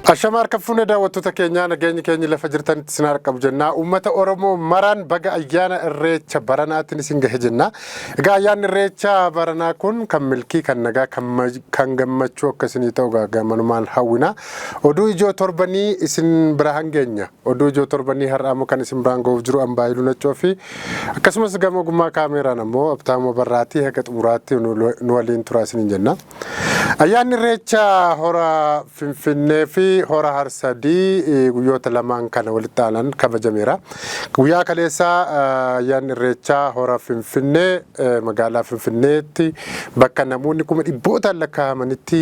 Ashama harka fuune, daawwattoota keenyaa, nageenyi keenya lafa jirtanitti isin harqabu jennaa. Uummata Oromoo maraan baga ayyaana Irreecha baranaatiin isin gahe jennaa. Egaa ayyaanni Irreecha baranaa kun kan milkii, kan nagaa, kan gammachuu akka isinii ta'u gamanumaan hawwina. Oduu ijoo torbanii isin bira hangeenya. Oduu ijoo torbanii har'aa immoo kan isin biraan gahuuf jiru Ambaayiluu Naccoo fi akkasumas gama ogummaa kaameeraan ammoo Abtaamoo Barraatii. Haga xumuraatti nu waliin turaa isiniin jenna. Ayyaanni Irreecha hora Finfinnee fi hora Harsadii guyyoota lamaan kana walitti aanan kabajameera. Guyyaa kaleessaa ayyaanni Irreechaa hora Finfinnee, magaalaa Finfinneetti bakka namoonni kuma dhibbootaan lakkaa'amanitti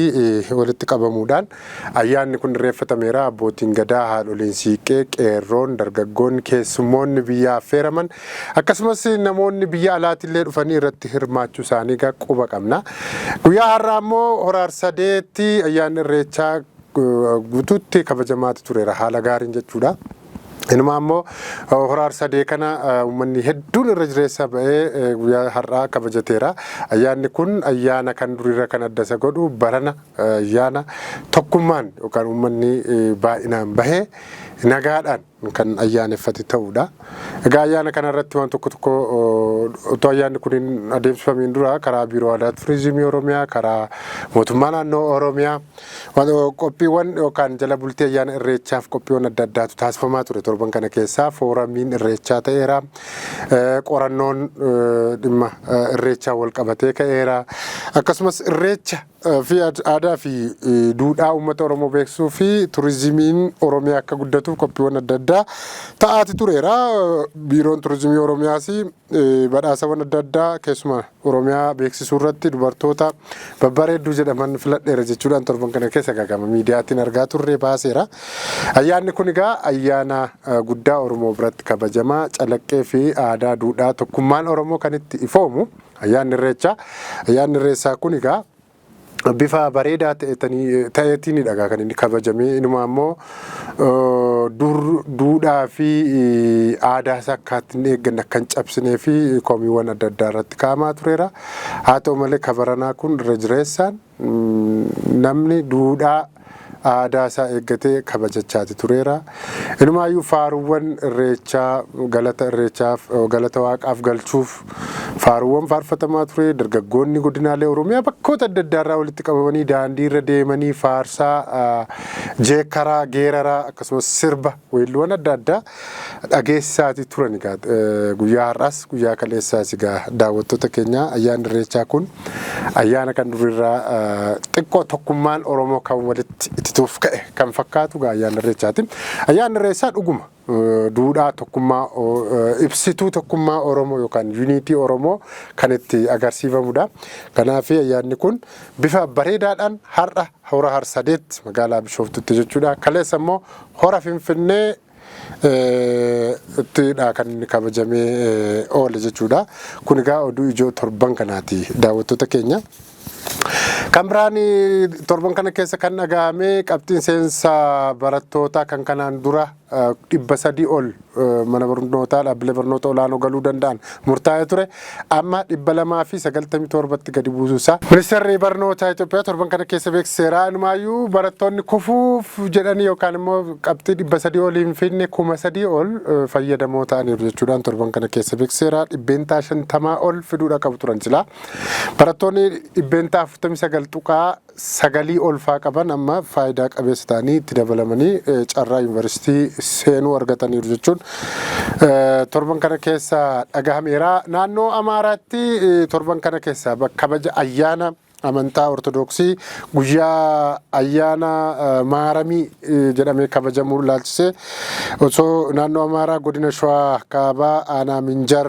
walitti qabamuudhaan ayyaanni kun irreeffatameera. Abbootiin gadaa, haadholiin siiqqee, qeerroon, dargaggoonni, keessummoonni biyya affeeraman akkasumas namoonni biyya alaatillee dhufanii irratti hirmaachuu isaanii quba qabna. Guyyaa har'aa immoo hora Harsadeetti ayyaanni Irreechaa guutuutti kabajamaati tureera, haala gaariin jechuudha. Inuma ammoo hora Harsadee kana uummanni hedduun irra jireessa ba'ee guyyaa har'aa kabajateera. Ayyaanni kun ayyaana kan duriirra kan adda isa godhu barana ayyaana tokkummaan yookaan uummanni baay'inaan bahee nagaadhaan kan ayyaaneffate ta'uudha. Egaa ayyaana kana irratti waan tokko tokko otoo ayyaanni kun hin adeemsifamiin dura karaa Biiroo Aadaa Turizimii Oromiyaa, karaa mootummaa naannoo Oromiyaa qophiiwwan yookaan jala bultii ayyaana Irreechaaf qophiiwwan adda addaatu taasifamaa ture. Torban kana keessaa fooramiin Irreechaa ta'eera. Qorannoon dhimma Irreechaa wal qabatee ka'eera. Akkasumas Irreecha fi aadaa fi duudhaa uummata Oromoo beeksisuu fi turizimiin Oromiyaa akka guddatuuf qophiiwwan adda addaa ta'aati tureera. Biiroon Turizimii Oromiyaas badhaasawwan adda addaa keessumaa Oromiyaa beeksisuu irratti dubartoota babbareedduu jedhaman filadheera jechuudhaan torban kana keessa gagama miidiyaatiin argaa turre baaseera. Ayyaanni kun egaa ayyaana guddaa Oromoo biratti kabajamaa, calaqqee fi aadaa, duudhaa, tokkummaan Oromoo kan itti ifoomu ayyaanni Irreechaa. Ayyaanni Irreessaa kun egaa bifa bareedaa ta'eetiinidha kan inni kabajamee. Inuma ammoo dur duudhaa fi aadaa isaa akkaatti hin eegganne, akka hin cabsinee fi komiiwwan adda addaa irratti kaa'amaa tureera. Haa ta'u malee kabaranaa kun irra jireessaan namni duudhaa aadaa isaa eeggatee kabajachaati tureera. Inumaayyuu faaruuwwan Irreechaa galata Irreechaaf, galata Waaqaaf galchuuf faaruuwwan faarfatamaa ture. Dargaggoonni godinaalee Oromiyaa bakkoota adda addaarraa walitti qabamanii daandii irra deemanii faarsaa, jeekkaraa, geeraraa akkasumas sirba weelluuwwan adda addaa dhageessisaati turan. Egaa guyyaa har'aas guyyaa kaleessaas egaa daawwattoota keenya, ayyaanni Irreechaa kun ayyaana kan durirraa xiqqoo tokkummaan Oromoo kan walitti itituuf ka'e kan fakkaatu egaa ayyaanni Irreechaati. Ayyaanni Irreessaa dhuguma duudhaa tokkummaa, ibsituu tokkummaa Oromoo yookaan unity Oromoo kan itti agarsiifamudha. Kanaaf ayyaanni kun bifa bareedaadhaan har'a hora Harsadeetti, magaalaa Bishooftutti jechuudha. Kaleessa immoo hora Finfinnee ittidha kan inni kabajamee oole jechuudha. Kun egaa oduu ijoo torban kanaati, daawwattoota keenya. Kan biraan torban kana keessa kan dhagahame qabxiin seensa barattootaa kan kanaan dura 300 ol mana barnootaa dhaabbilee barnoota olaanoo galuu danda'an murtaa'ee ture amma 297tti gadi buusuusaa Ministeerri Barnoota Itoophiyaa torban kana keessa beeksiseera. Inumaayyuu barattoonni kufuuf jedhanii yookaan immoo qabxii 300 ol hin fidne 3000 ol fayyadamoo ta'aniiru jechuudhaan torban kana keessa beeksiseera. 50% ol fiduudha qabu turan silaa. Barattoonni 49.9% ol faa qaban amma faayidaa qabeessa ta'anii itti dabalamanii carraa yuunivarsiitii seenuu argataniiru jechuun torban kana keessa dhagahameera. Naannoo Amaaraatti torban kana keessa kabaja ayyaana amantaa Ortodoksii guyyaa ayyaana Maaramii jedhamee kabajamuu ilaalchisee osoo naannoo Amaaraa godina Shawaa Kaabaa aanaa Minjar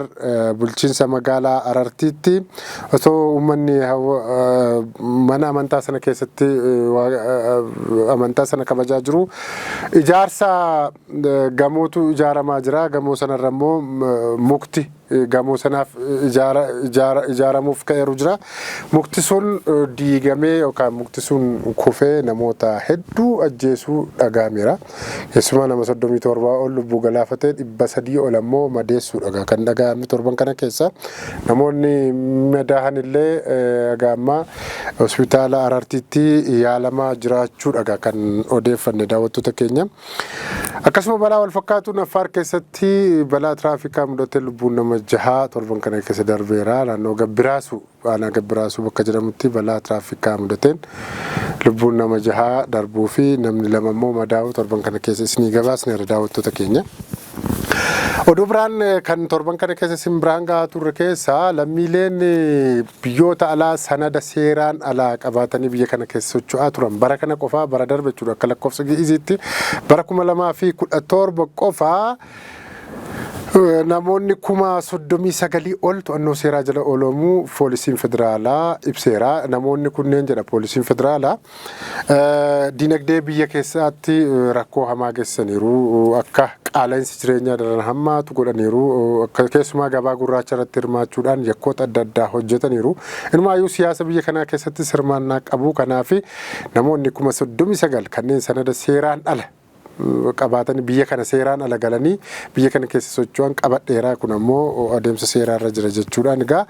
bulchiinsa magaalaa Arartiitti osoo uummanni mana amantaa sana keessatti amantaa sana kabajaa jiru ijaarsa gamootu ijaaramaa jira. Gamoo sanarra immoo mukti gamoo sanaaf ijaaramuuf ka'eeru jira. Mukti sun diigamee yookaan mukti sun kufee namoota hedduu ajjeesuu dhaga'ameera. Keessumaa nama 37 ol lubbuu galaafatee, 300 ol ammoo madeessuudha kan dhaga'ame torban kana keessa. Namoonni madaahan illee haga ammaa hospitaala Arartiitti yaalamaa jiraachuudha kan odeeffanne, daawwattoota keenya. Akkasuma balaa wal fakkaatuun Affaar keessatti balaa tiraafikaa mudatee lubbuun nama jahaa torban kana keessa darbeera. Naannoo Gabbiraasu, aanaa Gabbiraasuu bakka jedhamutti balaa tiraafikaa mudateen lubbuun nama jahaa darbuu fi namni lama immoo madaa'uu torban kana keessa isinii gabaasneera, daawwattoota keenya. Oduu biraan kan torban kana keessa isin biraan gahaa turre keessaa, lammiileen biyyoota alaa sanada seeraan alaa qabaatanii biyya kana keessa socho'aa turan bara kana qofaa, bara darbe jechuudha, akka lakkoofsa Gi'iziitti bara 2017 qofaa namoonni 39,000 ol to'annoo seeraa jala oolamuu poolisiin federaalaa ibseera. Namoonni kunneen, jedha poolisiin federaalaa, dinagdee biyya keessaatti rakkoo hamaa geessisaniiru. Akka qaala'insi jireenyaa daran hammaatu godhaniiru. Akka keessumaa gabaa gurraacha irratti hirmaachuudhaan yakkoota adda addaa hojjetaniiru. Inumaayyuu siyaasa biyya kanaa keessatti hirmaannaa qabu. Kanaaf namoonni 39,000 kanneen sanada seeraan ala qabaatanii biyya kana seeraan ala galanii biyya kana keessa socho'an qabadheeraa, kun ammoo adeemsa seeraarra jira jechuudhaan egaa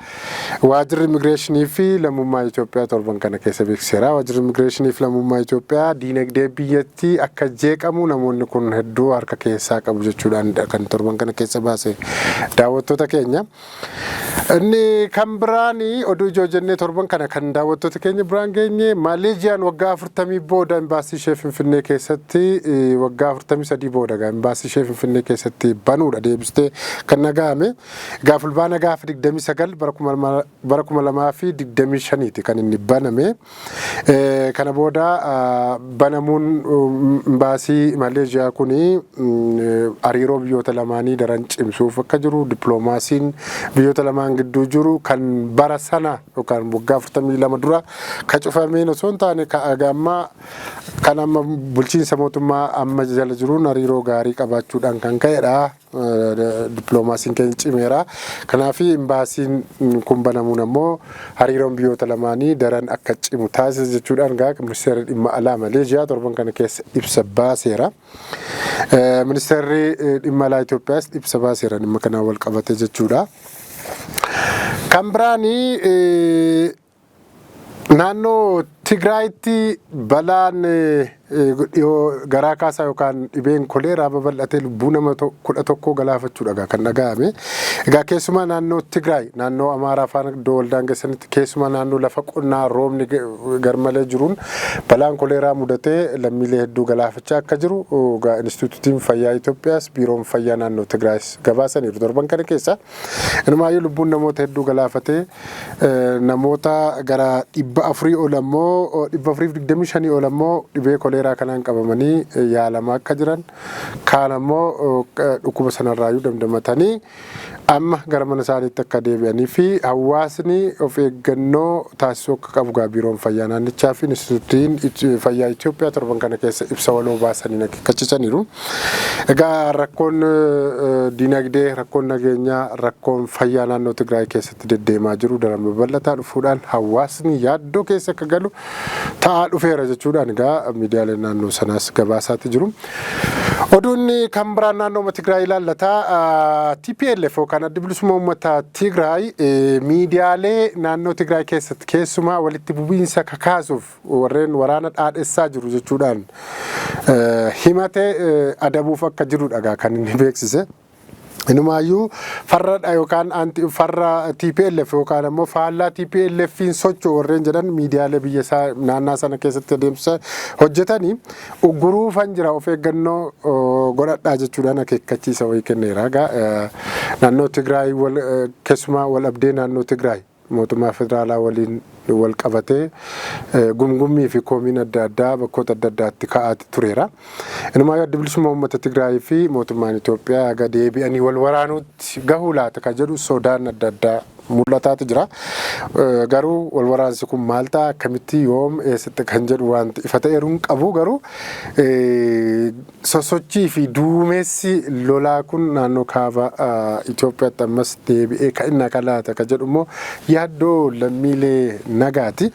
waajirri immigireeshinii fi lammummaa Itoophiyaa torban kana keessa beeksiseera. Waajirri immigireeshinii fi lammummaa Itoophiyaa diinagdee biyyattii akka jeeqamu namoonni kun hedduu harka keessaa qabu jechuudhaan kan torban kana keessa baase, daawwattoota keenya. Inni kan biraan oduu ijoo jennee torban kana kan daawwattoota keenya biraan geenye, Maaleeziyaan waggaa 40 booda imbaasii ishee Finfinnee keessatti, waggaa 43 booda imbaasii ishee Finfinnee keessatti banuudha deebistee kan dhaga'ame. Egaa Fulbaana gaafa 29 bara 2025ti kan inni baname. Kana booda banamuun imbaasii Maaleeziyaa kuni hariiroo biyyoota lamaanii daran cimsuuf akka jiru, dippiloomaasiin biyyoota lamaan gidduu jiru kan bara sana yookaan waggaa 42 dura ka cufameen osoo hin taane, ka ammaa kan amma bulchiinsa mootummaa amma jala jiruun hariiroo gaarii qabaachuudhaan kan ka'edha. Dippiloomaasiin keenya cimeera. Kanaaf imbaasiin kun banamuun ammoo hariiroon biyyoota lamaanii daran akka cimu taasisa jechuudhaan gaa ministeerri dhimma alaa Maleeshiyaa torban kana keessa ibsa baaseera. Ministeerri dhimma alaa Itoophiyaas ibsa baaseera dhimma kanaan wal qabate jechuudha. Kan biraanii naannoo Tigraayitti balaan dhiyoo garaa kaasaa yookaan dhibeen koleeraa babal'atee lubbuu nama 11 galaafachuudha kan dhaga'ame. Egaa keessumaa naannoo Tigraay naannoo Amaaraa faana iddoo wal daangessanitti, keessumaa naannoo lafa qonnaa roobni garmalee jiruun balaan koleeraa mudatee lammiilee hedduu galaafachaa akka jiru egaa Inistituutiin Fayyaa Itoophiyaas Biiroon Fayyaa naannoo Tigraayis gabaasaniiru torban kana keessa. Inumaayyuu lubbuun namoota hedduu galaafatee namoota gara 400 ol ammoo, 425 ol ammoo dhibee koleeraa kanaan qabamanii yaalamaa akka jiran, kaan ammoo dhukkuba sanarraayyuu damdamatanii amma gara mana isaaniitti akka deebi'anii fi hawaasni of eeggannoo taasisuu akka qabu gaa biiroon fayyaa naannichaa fi Inistituutiin Fayyaa Itoophiyaa torban kana keessa ibsa waloo baasanii akeekkachiisaniiru. Egaa rakkoon dinagdee, rakkoon nageenyaa, rakkoon fayyaa naannoo Tigraay keessatti deddeemaa jiru daran babal'ataa dhufuudhaan hawaasni yaaddoo keessa akka galu ta'aa dhufeera jechuudhaan egaa miidiyaaleen naannoo sanaas gabaasaatti jiru. Oduun kan biraan naannoo Tigraay ilaallata. TPLF yookaan Adda Bilisummaa Uummata Tigraay miidiyaalee naannoo Tigraay keessatti keessumaa walitti bu'iinsa kakaasuuf warreen waraana dhaadhessaa jiru jechuudhaan himate adabuuf akka jirudha kan inni beeksise. Inumaayyuu farra yookaan anti farra TPLF yookaan ammoo faallaa TPLFiin socho'u warreen jedhan miidiyaalee biyya isaa naannaa sana keessatti adeemsa hojjetanii ugguruufan jira, of eeggannoo godhadhaa jechuudhaan akeekkachiisa wayii kenneera. Egaa naannoo Tigraay keessumaa wal dhabdee naannoo Tigraay mootummaa federaalaa waliin wal qabatee gumgummii fi koomiin adda addaa bakkoota adda addaatti ka'aati tureera. Inumaayyuu Adda Bilisummaa Uummata Tigraay fi mootummaan Itoophiyaa haga deebi'anii wal waraanuutti gahuu laata kan jedhu sodaan adda addaa Mul'ataatu jira. Garuu wal waraansi kun maal ta'a, akkamitti, yoom, eessatti kan jedhu wanti ifa ta'eeru hin qabu. Garuu sosochii fi duumessi lolaa kun naannoo kaaba Itoophiyaatti ammas deebi'ee ka'innaa kan laata kan jedhu immoo yaaddoo lammiilee nagaati.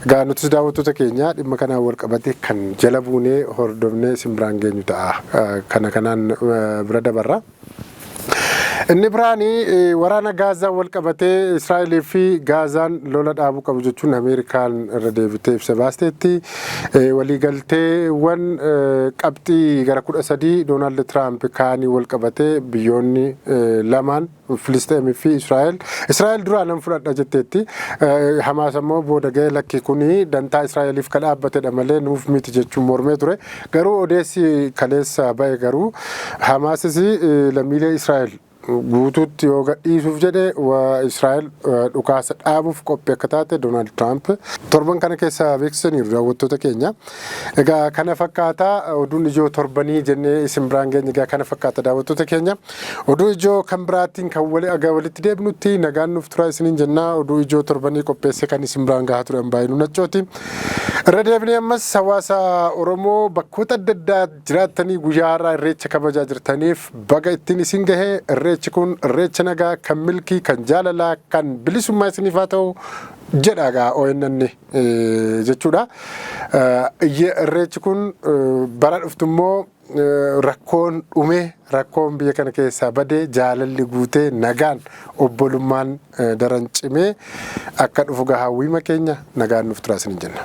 Egaa nutis daawwattoota keenya dhimma kanaan wal qabatee kan jala buunee hordofnee isin biraan geenyu ta'a. Kana kanaan bira dabarra. Inni biraan waraana Gaazaa wal qabatee Israa'elii fi Gaazaan lola dhaabuu qabu jechuun Ameerikaan irra deebitee ibsa baasteetti. Waliigalteewwan qabxii gara 13 Doonaald Tiraamp kaanii wal qabatee biyyoonni lamaan Filisxeemii fi Israa'el. Israa'el duraa nan fudhadha jetteetti. Hamaas ammoo booda ga'ee lakki kuni dantaa Israa'eliif kan dhaabbatedha malee nuuf miti jechuun mormee ture. Garuu odeessi kaleessa ba'e garuu Hamaasis lammiilee Israa'el guutuutti yoo gadhiisuuf jedhe Israa'el dhukaasa dhaabuuf qophii akka taate Doonaald Tiraamp torban kana keessa beeksisaniiru, daawwattoota keenya. Egaa kana fakkaata oduun ijoo torbanii jennee isin biraan geenye. Egaa kana fakkaata, daawwattoota keenya. Oduu ijoo kan biraatiin kan walitti deebinutti nagaan nuuf tura isiniin jennaa. Oduu ijoo torbanii qopheesse kan isin biraan gahaa ture baay'inuu nachooti. Irra deebinee ammas hawaasa Oromoo bakkoota adda addaa jiraattanii guyyaa har'aa irreecha kabajaa jirtaniif baga ittiin isin gahee. Irreechi kun irreecha nagaa, kan milkii, kan jaalalaa, kan bilisummaa isiniif haa ta'u jedha egaa ONN jechuudha. Irreechi kun bara dhuftu immoo rakkoon dhumee, rakkoon biyya kana keessaa badee, jaalalli guutee, nagaan obbolummaan daran cimee akka dhufu gahaa hawwiima keenya. Nagaan nuuf turaa isiniin jenna.